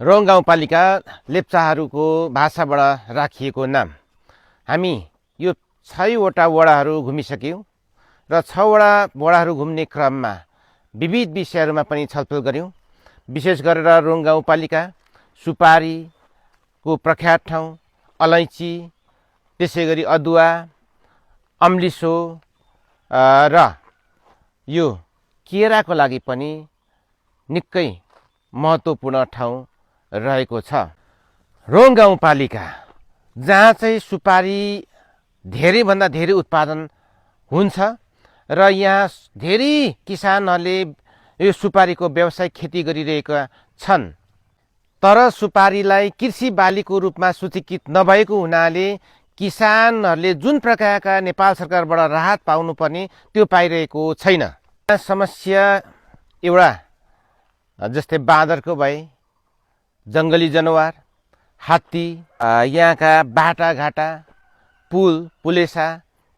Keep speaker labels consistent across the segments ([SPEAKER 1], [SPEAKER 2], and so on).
[SPEAKER 1] Wrong गाउँपालिका लेप्चाहरूको भाषाबाट राखिएको नाम। हामी यो 6वटा वडाहरू घुमिसक्यौँ र 6वटा वडाहरू घुम्ने क्रममा विविध विषयहरूमा पनि छलफल गऱ्यौँ। विशेष गरेर रोङ गाउँपालिका सुपारीको प्रख्यात ठाउँ, अलैँची, त्यसै गरी अदुवा, अम्लिसो र यो केराको लागि पनि निकै महत्त्वपूर्ण ठाउँ रहेको छ। रोङ गाउँपालिका जहाँ चाहिँ सुपारी धेरैभन्दा धेरै उत्पादन हुन्छ र यहाँ धेरै किसानहरूले यो सुपारीको व्यावसायिक खेती गरिरहेका छन्, तर सुपारीलाई कृषि बालीको रूपमा सूचीकृत नभएको हुनाले किसानहरूले जुन प्रकारका नेपाल सरकारबाट राहत पाउनुपर्ने त्यो पाइरहेको छैन। समस्या एउटा जस्तै बाँदरको भए, जङ्गली जनावर, हात्ती, यहाँका बाटाघाटा, पुल पुलेसा,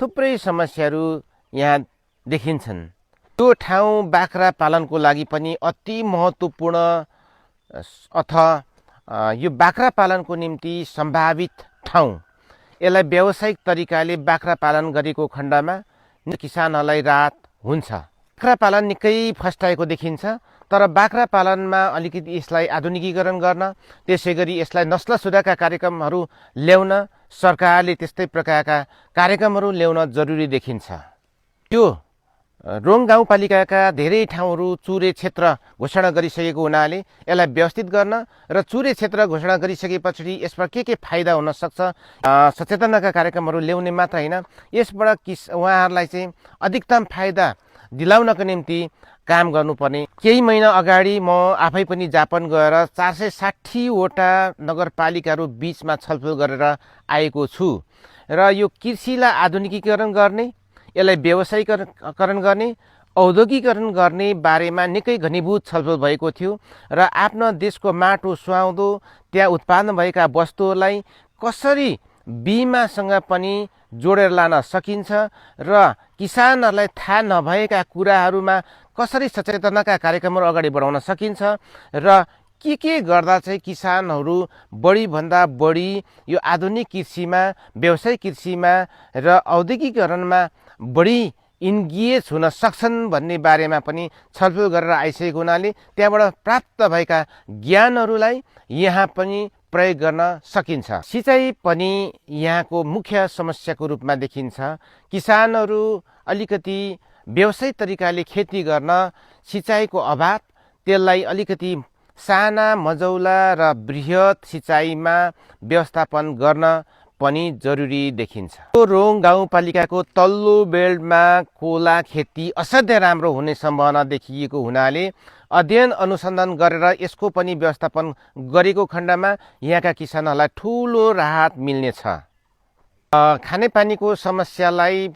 [SPEAKER 1] थुप्रै समस्याहरू यहाँ देखिन्छन्। त्यो ठाउँ बाख्रा पालनको लागि पनि अति महत्त्वपूर्ण अथवा यो बाख्रा पालनको निम्ति सम्भावित ठाउँ। यसलाई व्यावसायिक तरिकाले बाख्रा पालन गरेको खण्डमा किसानहरूलाई राहत हुन्छ। बाख्रा पालन निकै फस्टाएको देखिन्छ, तर बाख्रा पालनमा अलिकति यसलाई आधुनिकीकरण गर्न, त्यसै गरी यसलाई नस्ल सुधारका कार्यक्रमहरू ल्याउन सरकारले त्यस्तै प्रकारका कार्यक्रमहरू ल्याउन जरुरी देखिन्छ। त्यो रोङ गाउँपालिकाका धेरै ठाउँहरू चुरे क्षेत्र घोषणा गरिसकेको हुनाले यसलाई व्यवस्थित गर्न र चुरे क्षेत्र घोषणा गरिसकेपछि यसबाट के फाइदा हुन सक्छ सचेतनाका कार्यक्रमहरू ल्याउने मात्र होइन, यसबाट उहाँहरूलाई चाहिँ अधिकतम फाइदा दिलाउनको निम्ति काम गर्नुपर्ने। केही महिना अगाडि म आफै पनि जापान गएर 460वटा नगरपालिकाहरू बीचमा छलफल गरेर आएको छु र यो कृषिलाई आधुनिकीकरण गर्ने, यसलाई व्यावसायिकरण गर्ने, औद्योगिकरण गर्ने बारेमा निकै घनीभूत छलफल भएको थियो र आफ्नो देशको माटो सुहाउँदो, त्यहाँ उत्पादन भएका वस्तुहरूलाई कसरी बिमासँग पनि जोडेर लान सकिन्छ र किसानहरूलाई थाहा नभएका कुराहरूमा कसरी सचेतनाका कार्यक्रमहरू अगाडि बढाउन सकिन्छ र के गर्दा चाहिँ किसानहरू बढीभन्दा बढी यो आधुनिक कृषिमा, व्यावसायिक कृषिमा र औद्योगिकरणमा बढी इन्गेज हुन सक्छन् भन्ने बारेमा पनि छलफल गरेर आइसकेको हुनाले त्यहाँबाट प्राप्त भएका ज्ञानहरूलाई यहाँ पनि प्रयोग गर्न सकिन्छ। सिँचाइ पनि यहाँको मुख्य समस्याको रूपमा देखिन्छ। किसानहरू अलिकति व्यावसायिक तरिकाले खेती गर्न सिँचाइको अभाव, त्यसलाई अलिकति साना मजौला र बृहत सिँचाइमा व्यवस्थापन गर्न पनि जरुरी देखिन्छ। रोङ गाउँपालिकाको तल्लो बेल्टमा कोला खेती असाध्यै राम्रो हुने सम्भावना देखिएको हुनाले अध्ययन अनुसन्धान गरेर यसको पनि व्यवस्थापन गरेको खण्डमा यहाँका किसानहरूलाई ठुलो राहत मिल्नेछ। खानेपानीको समस्यालाई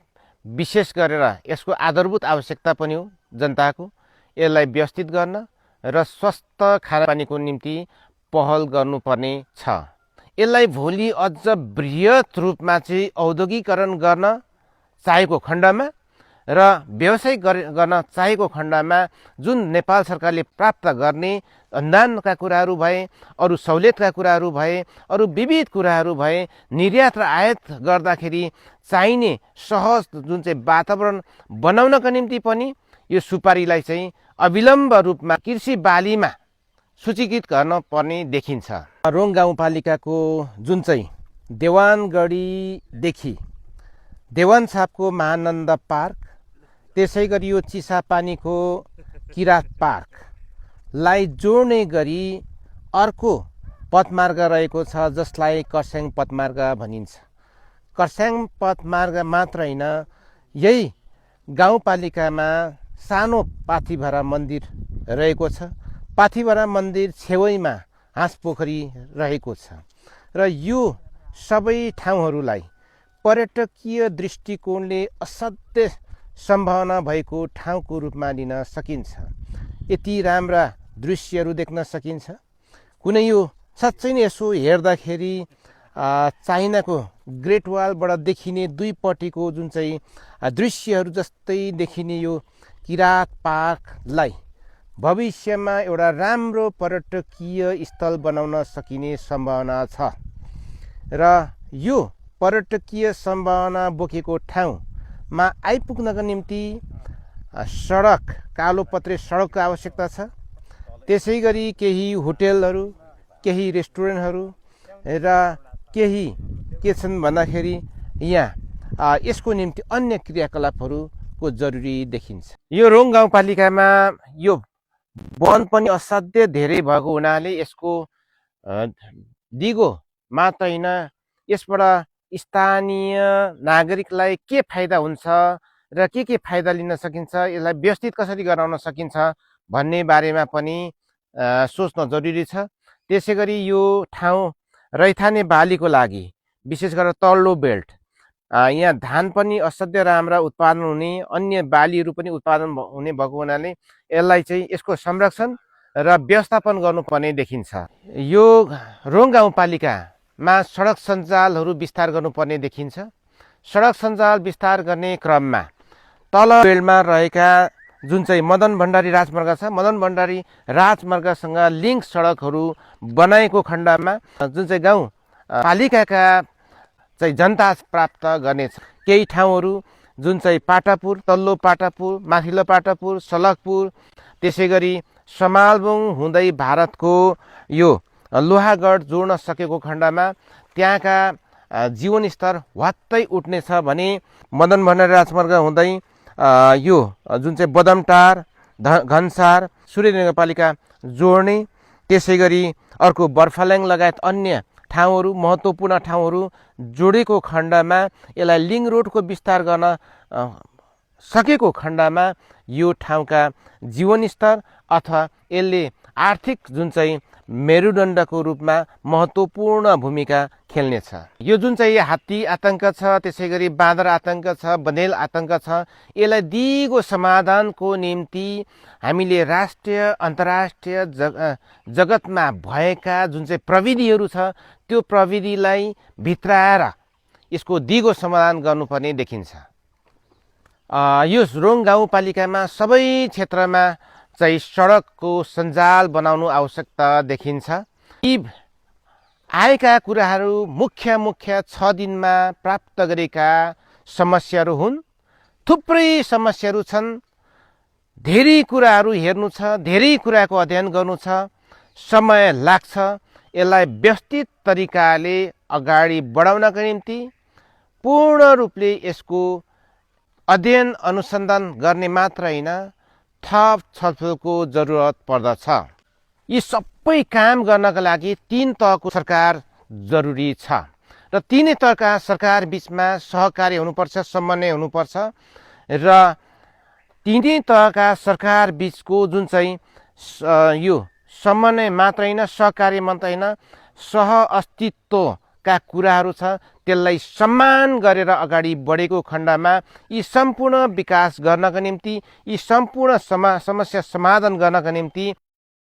[SPEAKER 1] विशेष गरेर यसको आधारभूत आवश्यकता पनि हो जनताको, यसलाई व्यवस्थित गर्न र स्वस्थ खानेपानीको निम्ति पहल गर्नुपर्ने छ। यसलाई भोलि अझ बृहत रूपमा चाहिँ औद्योगिकरण गर्न चाहेको खण्डमा र व्यवसायिक गर्न चाहेको खण्डमा जुन नेपाल सरकारले प्राप्त गर्ने अनुदानका कुराहरू भए, अरू सहुलियतका कुराहरू भए, अरू विविध कुराहरू भए, निर्यात र आयात गर्दाखेरि चाहिने सहज जुन चाहिँ वातावरण बनाउनका निम्ति पनि यो सुपारीलाई चाहिँ अविलम्ब रूपमा कृषि बालीमा सूचीकृत गर्न पर्ने देखिन्छ। रोङ गाउँपालिकाको जुन चाहिँ देवानगढीदेखि देवानछापको महानन्द पार्क, त्यसै गरी यो चिसापानीको किरात पार्कलाई जोड्ने गरी अर्को पथमार्ग रहेको छ जसलाई कर्स्याङ पथमार्ग भनिन्छ। कर्स्याङ पथमार्ग मात्र होइन, यही गाउँपालिकामा सानो पाथिभरा मन्दिर रहेको छ। पाथिभरा मन्दिर छेउमा हाँसपोखरी रहेको छ र यो सबै ठाउँहरूलाई पर्यटकीय दृष्टिकोणले असाध्य सम्भावना भएको ठाउँको रूपमा लिन सकिन्छ। यति राम्रा दृश्यहरू देख्न सकिन्छ। कुनै यो साँच्चै नै यसो हेर्दाखेरि चाइनाको ग्रेट वालबाट देखिने दुईपट्टिको जुन चाहिँ दृश्यहरू जस्तै देखिने यो किरात पार्कलाई भविष्यमा एउटा राम्रो पर्यटकीय स्थल बनाउन सकिने सम्भावना छ र यो पर्यटकीय सम्भावना बोकेको ठाउँमा आइपुग्नका निम्ति सडक, कालोपत्रे सडकको आवश्यकता छ। त्यसै गरी केही होटेलहरू, केही रेस्टुरेन्टहरू र केही के छन् भन्दाखेरि यहाँ यसको निम्ति अन्य क्रियाकलापहरूको जरुरी देखिन्छ। यो रोङ गाउँपालिकामा यो वन पनि असाध्य धेरै भएको हुनाले यसको दिगो मात्र होइन, यसबाट स्थानीय नागरिकलाई के फाइदा हुन्छ र के फाइदा लिन सकिन्छ, यसलाई व्यवस्थित कसरी गराउन सकिन्छ भन्ने बारेमा पनि सोच्न जरुरी छ। त्यसै गरी यो ठाउँ रैथाने बालीको लागि विशेष गरेर तल्लो बेल्ट, यहाँ धान पनि असाध्य राम्रा उत्पादन हुने, अन्य बालीहरू पनि उत्पादन हुने भएको हुनाले यसलाई चाहिँ यसको संरक्षण र व्यवस्थापन गर्नुपर्ने देखिन्छ। यो रोङ गाउँपालिकामा सडक सञ्जालहरू विस्तार गर्नुपर्ने देखिन्छ। सडक सञ्जाल विस्तार गर्ने क्रममा तल बेल्टमा रहेका जुन चाहिँ मदन भण्डारी राजमार्ग छ, मदन भण्डारी राजमार्गसँग लिङ्क सडकहरू बनाएको खण्डमा जुन चाहिँ गाउँपालिकाका चाहिँ जनता प्राप्त गर्नेछ। केही ठाउँहरू जुन चाहिँ पाटापुर, तल्लो पाटापुर, माथिल्लो पाटापुर, सलकपुर, त्यसै गरी समालबुङ हुँदै भारतको यो लोहागढ जोड्न सकेको खण्डमा त्यहाँका जीवनस्तर वात्तै उठ्नेछ भने मदन भण्डारी राजमार्ग हुँदै यो जुन चाहिँ बदमटार, घनसार, सूर्य नगरपालिका जोड्ने, त्यसै गरी अर्को बर्फाल्याङ लगायत अन्य ठाउँहरू, महत्त्वपूर्ण ठाउँहरू जोडेको खण्डमा यसलाई लिङ्क रोडको विस्तार गर्न सकेको खण्डमा यो ठाउँका जीवनस्तर अथवा यसले आर्थिक जुन चाहिँ मेरुदण्डको रूपमा महत्त्वपूर्ण भूमिका खेल्नेछ। यो जुन चाहिँ हात्ती आतङ्क छ, त्यसै गरी बाँदर आतङ्क छ, बनेल आतङ्क छ, यसलाई दिगो समाधानको निम्ति हामीले राष्ट्रिय अन्तर्राष्ट्रिय जगतमा भएका जुन चाहिँ प्रविधिहरू छ त्यो प्रविधिलाई भित्राएर यसको दिगो समाधान गर्नुपर्ने देखिन्छ। यो रोङ गाउँपालिकामा सबै क्षेत्रमा चाहिँ सडकको सञ्जाल बनाउनु आवश्यकता देखिन्छ। यी आएका कुराहरू मुख्य 6 दिनमा प्राप्त गरेका समस्याहरू हुन्। थुप्रै समस्याहरू छन्, धेरै कुराहरू हेर्नु छ, धेरै कुराको अध्ययन गर्नु छ, समय लाग्छ। यसलाई व्यवस्थित तरिकाले अगाडि बढाउनका निम्ति पूर्ण रूपले यसको अध्ययन अनुसन्धान गर्ने मात्र होइन, थप छलफलको जरुरत पर्दछ। यी सबै काम गर्नका लागि 3 तहको सरकार जरुरी छ र तीनै तहका सरकार बीचमा सहकार्य हुनुपर्छ, समन्वय हुनुपर्छ र तीनै तहका सरकार बीचको जुन चाहिँ यो समन्वय मात्र होइन, सहकार्य मात्र होइन, सह अस्तित्वका कुराहरू छ, त्यसलाई सम्मान गरेर अगाडि बढेको खण्डमा यी सम्पूर्ण विकास गर्नका निम्ति, यी सम्पूर्ण समस्या समाधान गर्नका निम्ति